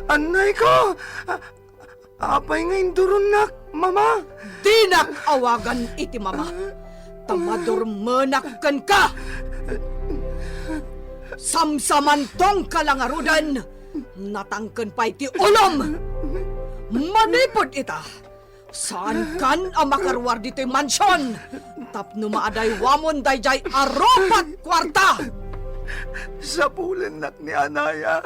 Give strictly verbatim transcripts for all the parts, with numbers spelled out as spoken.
Annayko! A-, apay nga induronnak, Mama? Dinak awagan iti mama, ta madurmenak kenka. Samsamantongka la ngaruden, natangken pay ti ulom. Manipud ita, saankan a makaruar ditoy mansion tapno maadaywamon daydiay a rupa't kuarta. Sapulennak ni Anaya.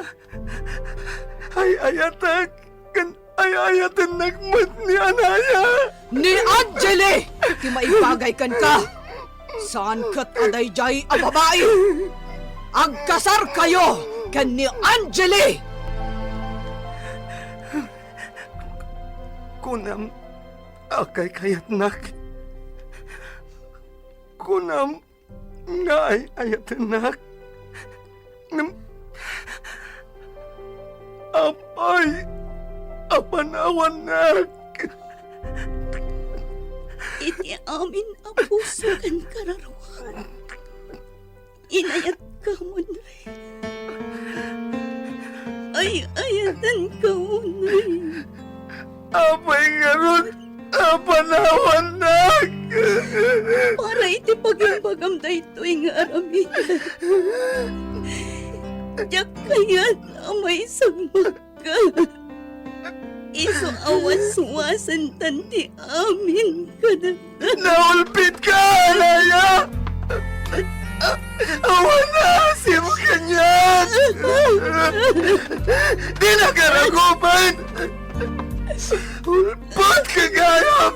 Ay-ayatek ken ay-ayatennak met ni Anaya. Ni Angeli ti maibagay kenka. Saan ket a daydiay a babai. Agkasarkayo ken ni Angeli. Kunam a kaykayatnak. Kunam nga ay-ayatennak. Ngem apay a panawannak? Iti amin a puso ken kararuak, inayatkamon, Rey. Ay-ayatenkamon, Rey. Apay ngarud a panawannak? Para iti pagimbagam daytoy nga aramid, diak kayat a maisagmakka. Isu a waswasentan ti amin kadagita. Naulpitka, Anaya! Awan a asim kaniak! Dinak aragupen! Ulpotka gayam!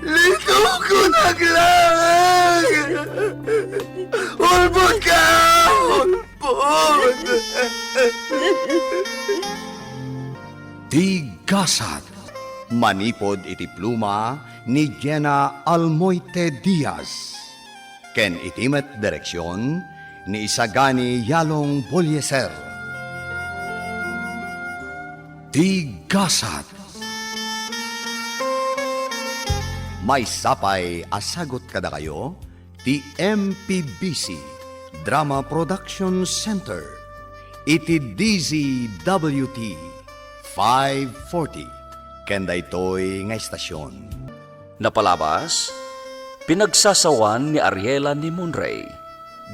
Litokonak laeng! Ulpotka! Ulpot! Ti Gasat. Manipud iti pluma ni Jena Almoite Diaz ken iti met direksion ni Isagani Yalong Bolieser. Ti Gasat. Maysa pay a sagut kadakayo ti M P B C Drama Production Center iti D Z W T five forty ken daytoy nga estasion. Napalabas, pinagsasawan ni Ariela ni Monrey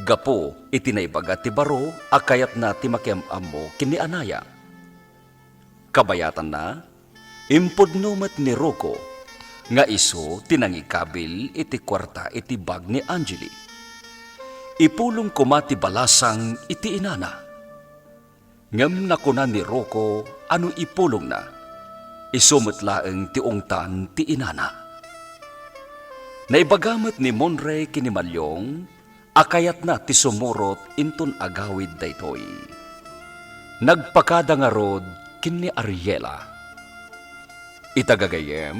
gapu iti naibaga ti baro a kayatna ti makiam-ammo ken ni Anaya. Kabayatanna, impudno met ni Rocco nga isu ti nangikabil iti kuarta iti bag ni Angeli. Ipulong koma ti balasang iti inana. Ngem nakuna ni Rocco a no ipulongna, isu met laeng ti ungtan ti inana. Naibaga met ni Monrey ken ni Maliong a kayatna ti sumurot inton agawid daytoy. Nagpakada ngarud ken ni Ariela. Ita gagayyem,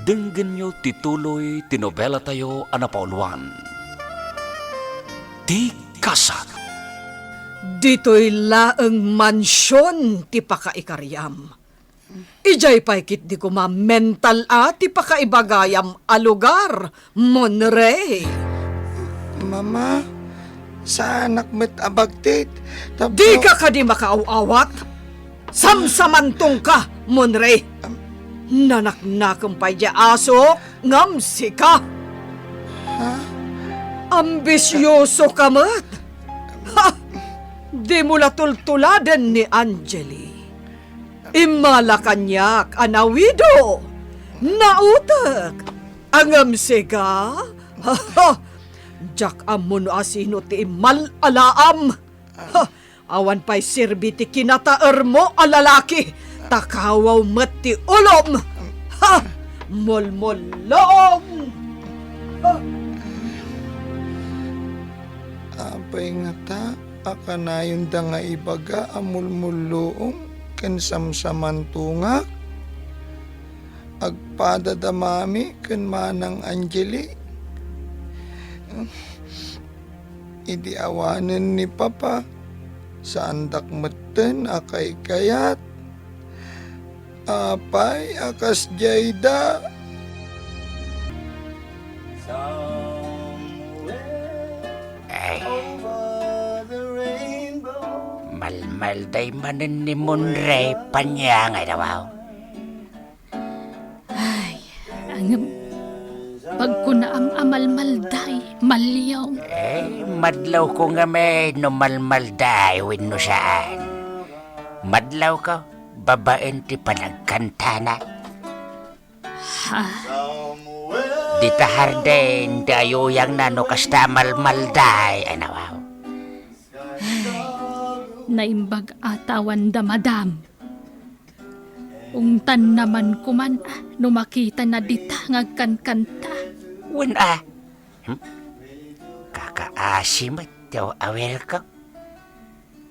denggenyo ti tuloy ti nobelatayo a napauluan, Ti Gasat. Ditoy laeng mansion ti pakaikariam. Idiay pay ketdi koma mental a ti pakaibagayam a lugar, Monrey. Mama, saanak met a bagtit. Tapno Dika kadi makaaw-awat? Samsamantongka, Monrey. Nanaknakem pay diay asok ngem sika. Ha? Ambisioso ka met. Ha! Dimo la tultuladen ni Angeli. Immala kaniak a nawido, nautek, ngem sika, diak ammo no asino ti immal-alaam. Ha, awan pay serbi ti kinataermo a lalaki, ta kawaw met ti ulom. Ha, mulmulluom. Ha. Apay ngata a kanayonda nga ibaga a mulmulluom ken samsamantongak? Agpadada Mami ken Manang Angeli. Idi awanen ni Papa, saandak metten a kaykayat. Apay a kasdiay da? Ay. Over the rainbow. Mal- Alday manen ni Monre, Panyang, ay nawaw. Ay, ngem, pagkunaam a malmalday, Malyong. Eh, madlawko ngamin no malmalday wenno saan. Madlawko, babaen ti panagkantana. Ha? Dita hardin ti ayuyangna no kasta a malmalday, ay nawaw. Ay, naimbag a tawanda, madam. Ungtanna man koman, ah, no makitana dita nga agkankanta. Wen, ah. Hmm? Kakaasi met ti aw-awirko.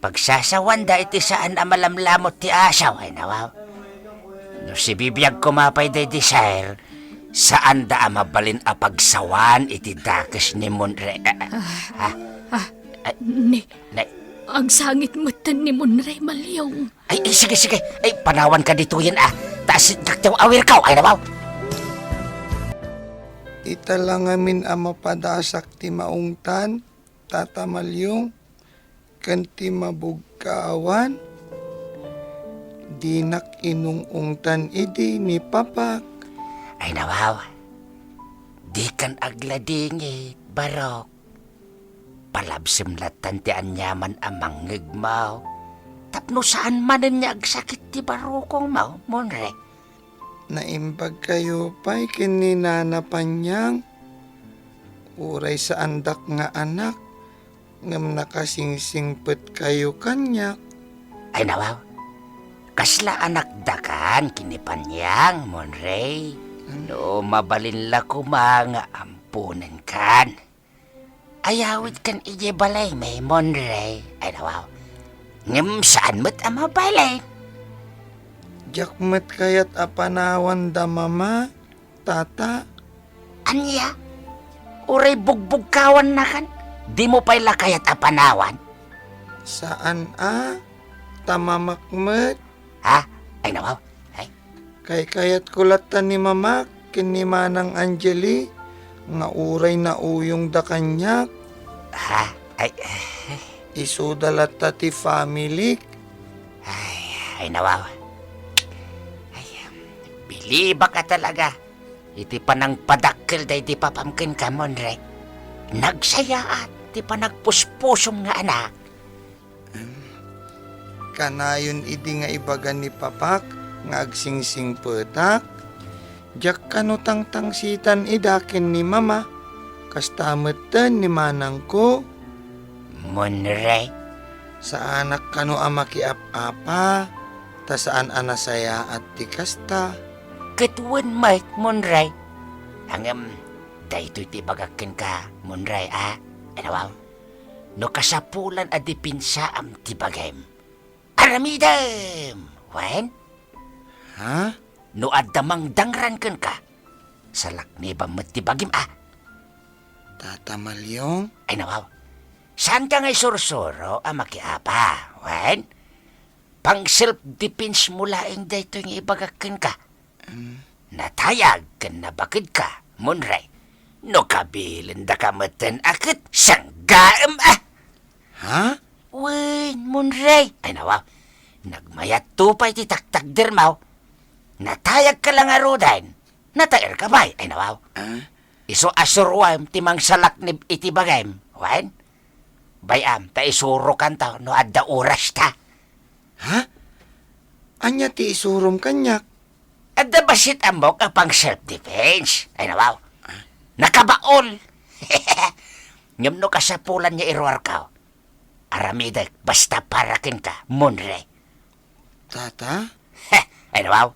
Pagsasawanda iti saan a malamlamot ti asaw, ay nawaw. No sibibiag koma pay daydi Desire, saanda a mabalin a pagsawan iti dakes ni Monre. Ah, ah, ah, ah, ni, ni, agsangit metten ni Monre, Malyong. Ay, ay, sige, sige. Ay, panawanka ditoyen, ah. Ta sitgak ti aw-awirko, ay nawaw. Ita la ngamin a mapadasak ti maungtan, Tata Malyong, ken ti mabugkaawan. Dinak inung-ungtan idi ni papak. Ay nawaw, dikan agladingit, barok. Palabsem lattan ti aniaman a mangngegmo. Tapno saan manen nga agsakit ti barukongmo, Monre. Naimbagkayo pay ken ni Nana Panyang. Uray saandak nga anak, ngem nakasingsingpetkayo kaniak. Ay nawaw, kasla anakdakan ken ni Panyang, Monre. Hmm. No mabalin la koma nga amponenkan. Ayawidkan idiay balaymi, Monre. Ay nawaw, ngem saan met a mabalin. Diak met kayat a panawan da Mama, Tata. Ania? Uray bugbugkawannakan? Dimo pay la kayat a panawan? Saan a, ta Mamak met. Ha? Ay nawaw. Ay. Kaykayatko latta ni Mamak ken ni Manang Angeli nga uray nauyongda kaniak. Ha? Ay. Isuda latta ti familik. Ay, ay nawaw. Ay, bilibak a talaga iti panangpadakkel daydi papam kenka, Monre. Nagsayaat ti panagpuspusom nga anak. Em, kanayon idi nga ibaga ni Papak nga agsingsingpetak? Diak kano tangtangsitan ida ken ni Mama, kasta metten ni manangko. Monre. Saanak kano a makiap-apa, ta saan a nasayaat ti kasta. Ket wen met, Monre. Ngem, daytoy ti ibagak kenka, Monre, a? Ay nawaw. No kasapulan a depensaam ti bagim, aramidem! Wen? Ha? No adda mangdangran kenka, salaknibam met ti bagim, a? Tata Malyong? Ay nawaw. Saanka nga isursuro a makiapa, wen? Pang self-defense mo laeng daytoy nga ibagak kenka. Mm. Natayag ken nabakedka, Monre. No kabilendaka metten a ket sanggaem, a? Ha? Wen, Monre. Ay nawaw. Nagmayatto pay ti taktakdermo. Natayagka la ngaruden. Nataerka pay. Ay nawaw. Ah? Isu a suroem ti mangsalaknib iti bagim. Wen? Bay-am ta isurokanto no adda orasta. Ha? Ania ti isurom kaniak? Adda bassit ammok a pang self-defense. Ay nawaw. Ah? Nakabaol. Ngem no kasapulan nga iruarko, aramidek basta para kenka, Monre. Tata? Heh, ay nawaw.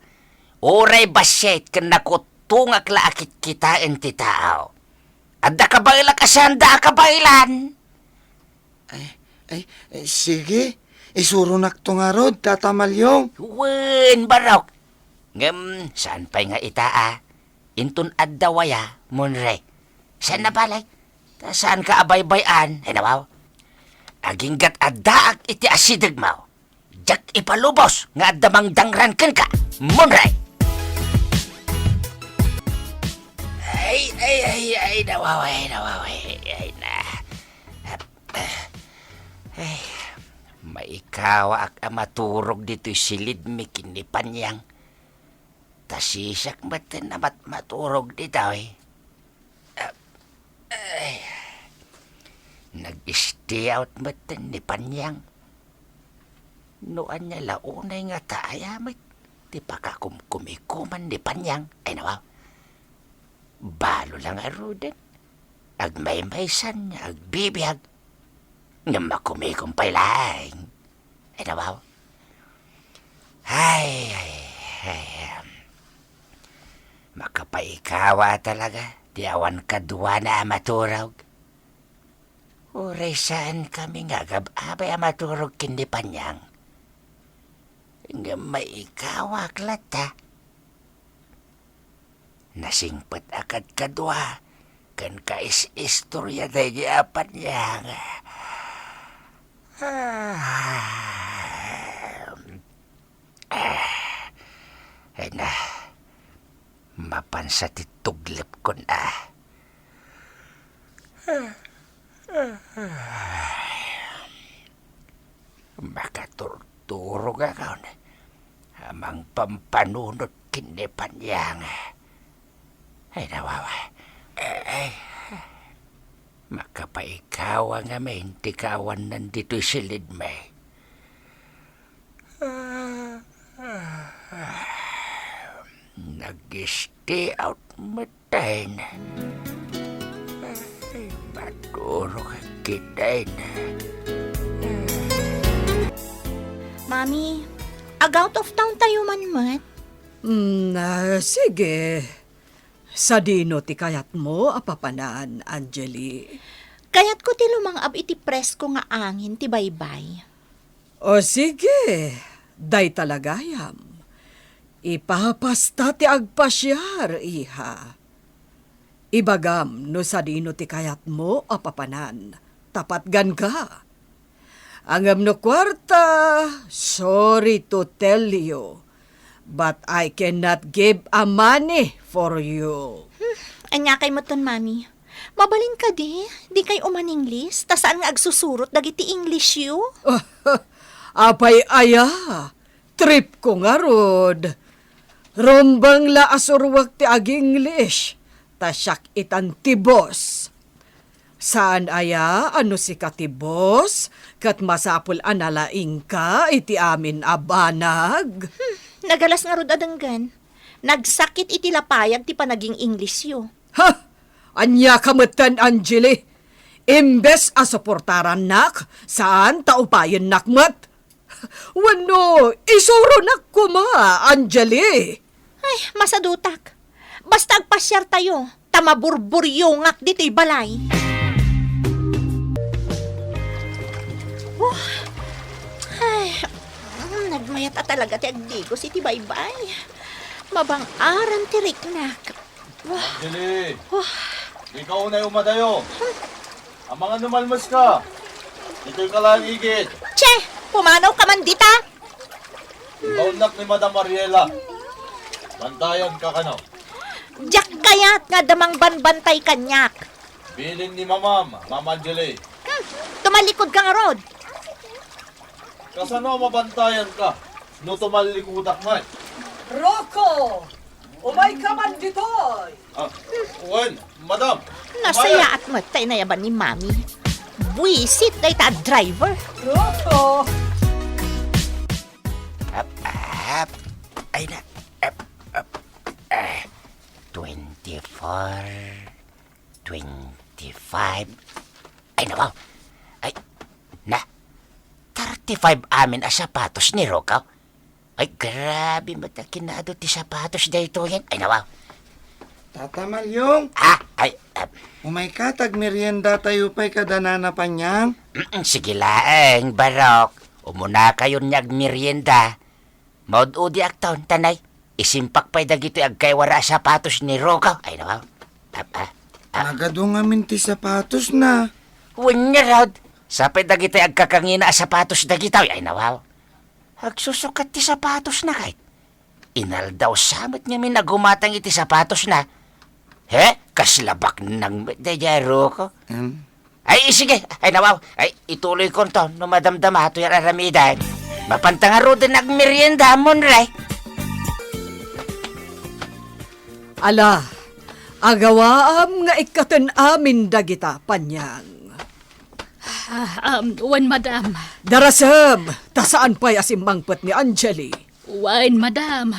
Uray bassit ken nakutongak la a kitkitaen ti tao. Adda kabaelak a saanda a kabaelan. Ay, ay, ay, sige. Isuronakto ngarud, Tata Malyong. Wen, barok. Ngem, saan pay nga ita, a? Inton adda waya, Monre. Saan a bale? Ta saanka a baybay-an, ay nawaw. Aginggat addaak iti asidegmo. Diak ipalubos nga adda mangdangran kenka, Monre. Ay, ay, ay, ay, nawaw, ay, nawaw, ay, ay, na. Ay, Maikawaak a maturog ditoy silidmi ken ni Panyang. Ta siak metten a mat-, maturog ditoy. Ah, ay. Nag-stay out metten ni Panyang. No ania la unay nga ta aya met ti pakakumkumikuman ni Panyang. Ay, nawaw. Balo la ngaruden. Agmaymaysan nga agbibiag. Ngem makumikom pay laeng. Ay, nawaw. Ay, ay, ay, em. Makapaikawa talaga ti awan kaduana a maturog. Uray saankami nga agab-abay a maturog ken ni Panyang. Ngem maikawak latta. Nasingpet a kadkadua ken kais-istorya daydi a Panyang. Ah, ah, ay na, mapansa ti tuglepkon a. Makaturturogakon a mangpampanunot ken ni Panyang. Ay, nawawa. Ay, makapaikawa ngamin ti kaawannan ditoy silidmi. Nag-stay out metten. Ay, maturog kitaen. Mami, ag-out of town tayo man met. Mm, ah, sige. Sadino ti kayatmo a papanan, Angeli? Kayatko ti lumang-ab iti presko nga angin ti baybay. O sige, dayta la gayam. Ipapasta ti agpasiar, iha. Ibagam no sadino ti kayatmo a papanan, ta patganka. Ngem no kuarta, sorry to tell you, but I cannot give a money for you. Hmm, ania kay metten, Mami? Mabalin kadi, dikay umaninglis, ta saan nga agsusurot dagiti English yo? Apay aya, trip ko ngarud. Rumbeng la a suruek ti ag-English, ta siak itan ti boss. Saan aya a no sika ti boss, ket masapul a nalaingka iti amin a banag? Hmm, nagalas ngarud a denggen. Nagsakit iti lapayag ti panaging-English yo. Ha! Ania ka metten, Angeli? Imbes a suportarannak, saan ta upayennak met. Wenno, isuronak koma, Angeli. Ay, masadutak. Basta agpasiar tayo, ta maburburyongak ditoy balay. Oh, ay, nagmayat a talaga ti agdigos iti baybay. Mabang-aran ti riknak. Wah. Angeli! Wah. Ikaw unay umadayo. Amangan no malmes ka. Ditoy ka lang igid. Che! Pumanaw ka man dita! Ibaonnak ni Madam Ariela. Bantayan ka kano. Diak kayat nga adda mangbanbantay kaniak. Bilin ni Mamam, Ma'am Angeli. Hmm, tumalikod ka ngarud. Kasano a mabantayan ka no tumallikudak met? Rocco! Umay ka man ditoy! Ah, wen, madam. Nasayaat met ta inayaban ni Mami. Buisit dayta a driver. Rocco! Up, up. Ay na. Up, up. Eh, twenty-four. Twenty-five. Ay, nawaw. Ay, na. Thirty-five amin a sapatos ni Rocco. Ay, grabe met a kinaadu ti sapatos daytoyen. Ay, nawaw. Tata Malyong? Ah, ay, ah. Umay ka, tagmerienda tayo pay kada Nana Panyang? Mm, sige laeng, Barok. Umuna kayon nga agmerienda. Maud-udiak ton, tanay. Isimpak pay dagitoy agkaywara a sapatos ni Rocco. Ay, nawaw. Ah, ah, ah. Nagadu ngamin ti sapatos na. Wen ngarud, sapay dagitoy agkakangina a sapatos dagitoy. Ay, nawaw. Agsusukat ti sapatos na kay. Inaldaw sa met ngamin a gumatang iti sapatos na. He? Kasla baknang met daydiay, Rocco. Em? Ay, sige. Ay, nawaw. Ay, ituloy ko to no madamdama toy ar-aramiden. Mapanta ngaruden agmerienda, Monre. Ala, agawaam nga ikkaten amin dagita, Panyang. Ah, um, wen, madam. Darasem, ta saan pay a simmangpet ni Angeli. Wen, madam.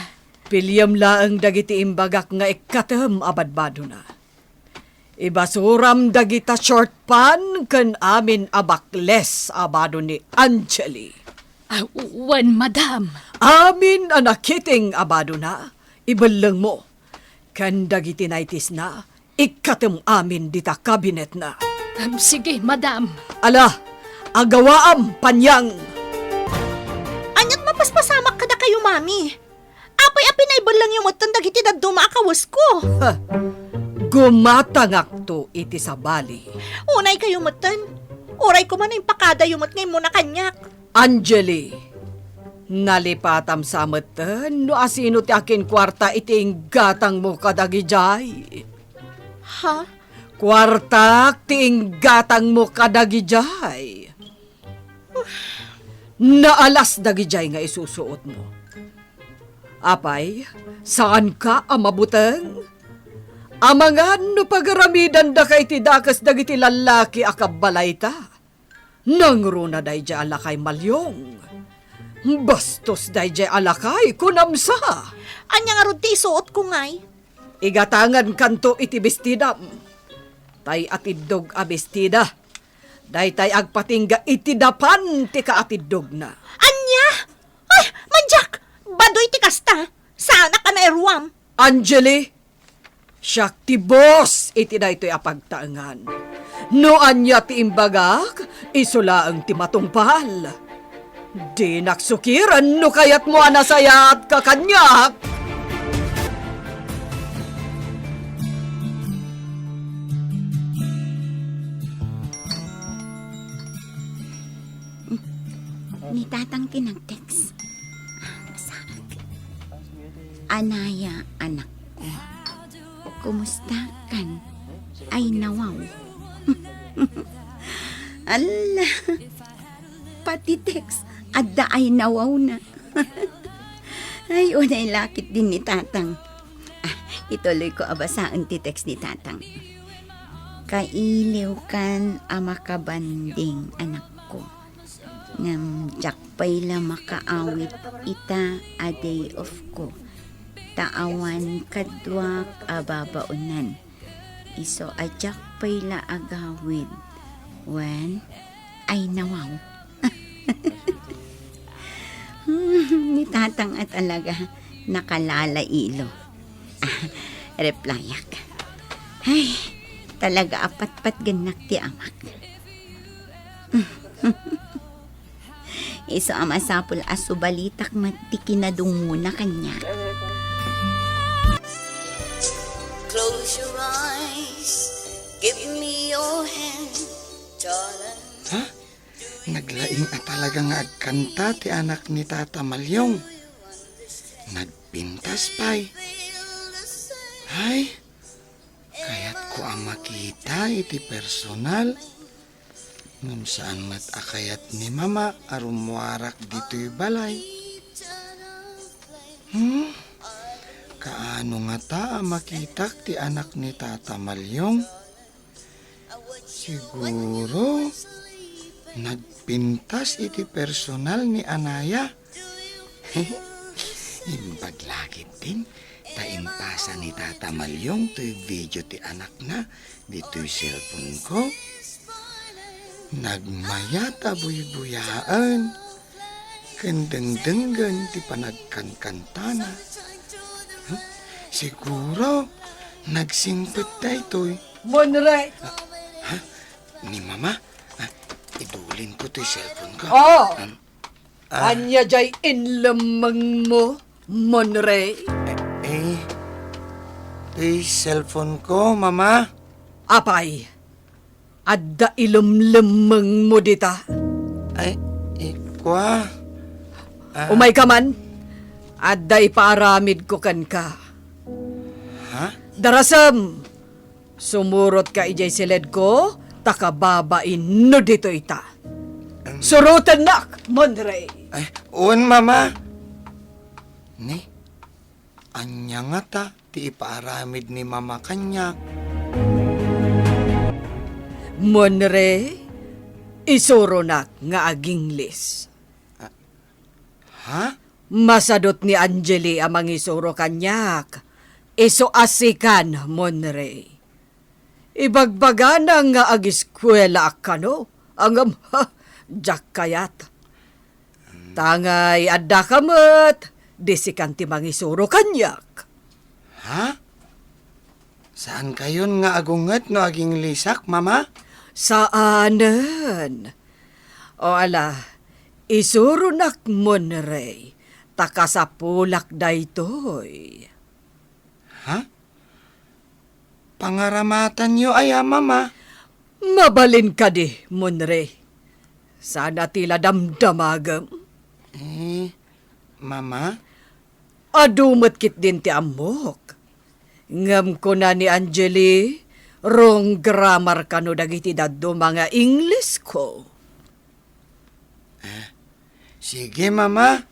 Piliem laeng dagiti imbagak nga ikkatem a badbadona. Ibasuram dagita short pan ken amin a bakles a bado ni Angeli. Ah, wen, madam. Amin a nakiting a badona, ibellengmo. Ken dagiti nighties-na, ikkatem amin dita kabinetna. Em, sige, madam. Ala, agawaam, Panyang. Aniat mapaspasamak kadakayo, Mami? Apay a pinaibellengyo metten dagiti dadduma a kawesko? Ha, gumatangakto iti sabali. Unaykayo metten. Uray koma no impakadayo met nga immuna kaniak. Angeli, nalipatam sa metten no asino ti akinkuarta iti inggatangmo kadagijay. Ha? Kuartak ti inggatangmo kadagijay. Naalas dagijay nga isusuotmo. Apay, saanka a mabuteng? Amangan no pagaramidandaka iti dakes dagiti lallaki a kabbalayta. Nangruna daydiay a lakay, Malyong. Bastos daydiay a lakay, kunam sa. Ania ngarud ti isuotko, ngay? Igatangankanto iti bestidam. Tay atiddog a bestida. Daytay agpatingga iti dapan ti kaatiddogna. Ania? Ay, madiak! Badoy ti kasta. Saanak a nairuam. Angeli, siak ti boss iti daytoy a pagtaengan. No ania ti imbagak, isu laeng ti matungpal. Dinak sukiren no kayatmo a nasayaatka kaniak. Ni Tatang ti nag-text. Saan? Anaya, anakko. Kumusta kan? Ay, nawaw. Ala, pati text, adda ay nawawna. Ay, unay lakit din ni Tatang. Ah, ituloy ko a basaen ti text ni Tatang. Kailiw kan a makabanding, anakko. Ngem diak pay la makaawit ita a day off ko, ta awan kaduak a babaonan. Isu a diak pay la agawid wen ay nawaw. Ni Tatang a talaga nakalalailo. Ah, replyak. Ay, talaga a patpatgennak ti amak. Isu a masapul a subalitak met ti kinadungona kaniak. Close your eyes, give me your hand, darling. Ha? Naglaing a talaga nga agkanta ti anak ni Tata Malyong. Nagpintas pay. Ay, kayatko a makita iti personal. Ngem saan met a kayat ni Mama a rummuarak ditoy balay. Hmm? Kaano ngata a makitak ti anak ni Tata Malyong? Siguro, nagpintas iti personal ni Anaya. Imbag lakit din ta impasa ni Tata Malyong toy video ti anakna ditoy cellphone ko. Nagmayat a buybuyaen ken dengdenggen ti panagkankantana. Hmm? Siguro, nagsingpet daytoy. Monre! Ah, ha? Ni Mama? Ah, idulin ko toy cellphone ko. Oo. Um, ah. Ania jay inlemmengmo, Monre? Eh, eh, toy cellphone ko, Mama. Apay, adda ilemlemmengmo dita? Ay, ikua. Ah. Umayka man. Adda ipaaramidko kenka. Ha? Darasem! Sumurotka idiay siledko, ta kababain no ditoy ta. Surotennak, Monrey. Ay, wen, Mama. Ni, ania ngata ti ipaaramid ni Mama kaniak? Monrey, isuronak nga aginglis. Ha? Masadut ni Angeli a mangisuro kaniak. Isu a sikan, Monrey. Ibagbagana nga agiskuelaak kano, ngem, ha, diak kayat. Tangay addaka met, di sikan ti mangisuro kaniak. Ha? Saankayon nga agunget no aginglisak, Mama? Saanen. O ala, isuronak, Monrey, ta kasapulak daytoy. Ha? Pangaramatanyo aya, Mama? Mabalin kadi, Monrey. Sana ti la damdamagem. Eh, Mama? Adu met ketdin ti ammok. Ngem kuna ni Angeli, wrong grammar kano dagiti dadduma nga Inglesko. Ah, sige, Mama.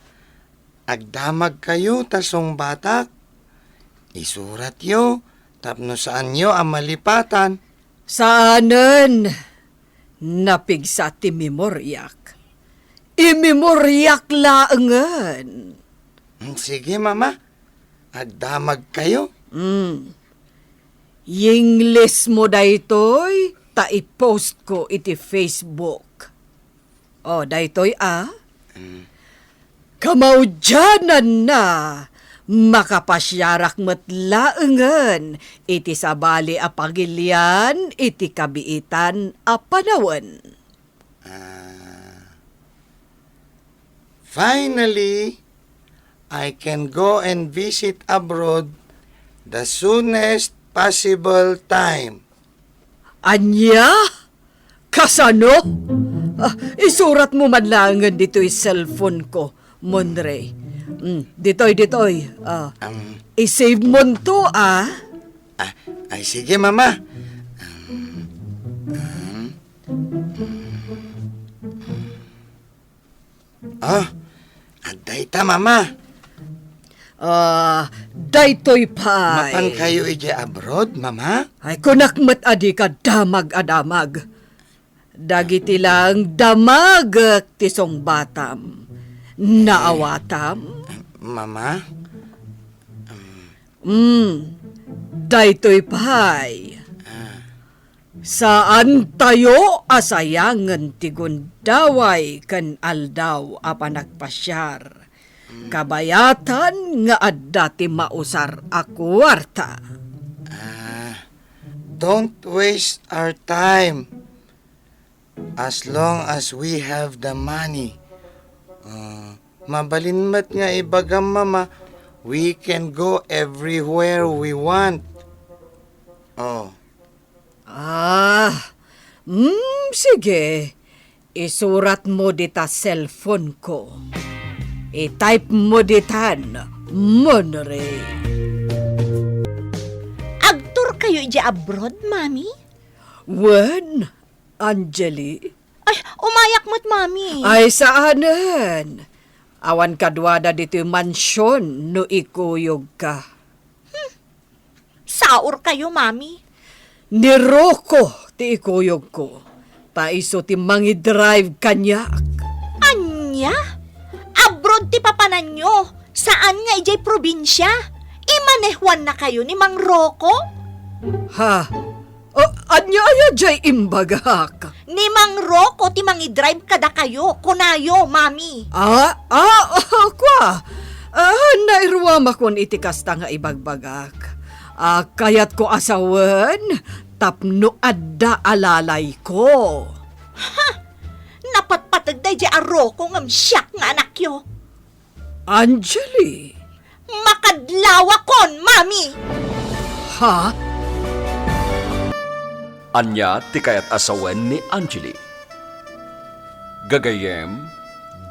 Agdamagkayo ta sungbatak. Isuratyo tapno saanyo a malipatan. Saanen. Napigsa ti memoriak. Imemoriak laengen. Mm, sige, Mama. Agdamagkayo. Mm. Yinglismo daytoy ta i-postko iti Facebook. O, daytoy a. Mm. Kamaudiananna, makapasiarak met laengen iti sabali a pagilian iti kabiitan a panawen. Ah. Finally, I can go and visit abroad the soonest possible time. Ania? Kasano? Ah, isuratmo man laengen ditoy cellphoneko, Monrey. Mm, ditoy, ditoy. Ah, Um, isave monto, ah. Ah, ay, sige, Mama. Um, um, um. Ah, adda ita, Mama. Ah, daytoy pay. Mapankayo idiay abroad, Mama? Ay, kunak met a dika damag a damag. Dagiti lang damagek ti sungbatam. Naawatam? Mama? Mm, daytoy pay. Ah. Saantayo a sayangen ti gundaway ken aldaw a panagpasiar. Kabayatan nga adda ti mausar a kuarta. Ah, don't waste our time. As long as we have the money. Ah, mabalin met nga ibagam, Mama, we can go everywhere we want. Oh. Ah, mm, sige. Isuratmo dita cellphoneko. I-typemo ditan, Monrey. Agtourkayo idiay abroad, Mami? Wen, Angeli? Ay, umayak met, Mami. Ay, saanen. Awan kaduada ditoy mansion no ikuyogka. Hmm. Saurkayo, Mami. Ni Rocco ti ikuyogko. Ta isu ti mangidrive kaniak. Ania? Abroad ti papananyo. Saan nga idiay probinsia. Imanehwannakayo ni Mang Rocco? Ha? O, ania aya jay imbagak? Ni Mang Rocco ti mangidrive kadakayo, kunayo, Mami. Ah, ah, ah, kua. Ah, nairuamakon iti kasta nga ibagbagak. Ah, kayatko a sawen tapno adda alalayko. Ha! Napatpateg daydiay a Rocco ngem siak nga anakyo. Angeli! Makadlawakon, Mami! Ha? Ania ti kayat a sawen ni Angeli? Gagayyem,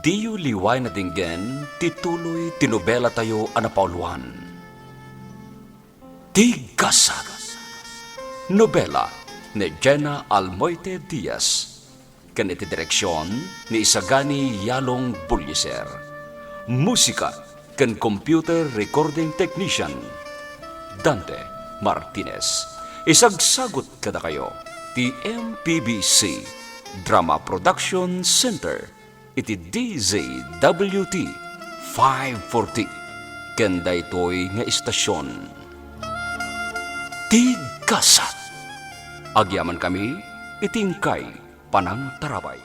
diyo liwayen a denggen ti tuloy ti nobelatayo a napauluan. Ti Gasat. Nobela ni Jenna Almoite Diaz, ken iti direksion ni Isagani Yalong Buliser. Musika ken computer recording technician, Dante Martinez. Isagsagut kadakayo ti M P B C Drama Production Center iti D Z W T five forty, ken daytoy nga istasion, Tigkasat. Agyamankami iti inkay panangtarabay.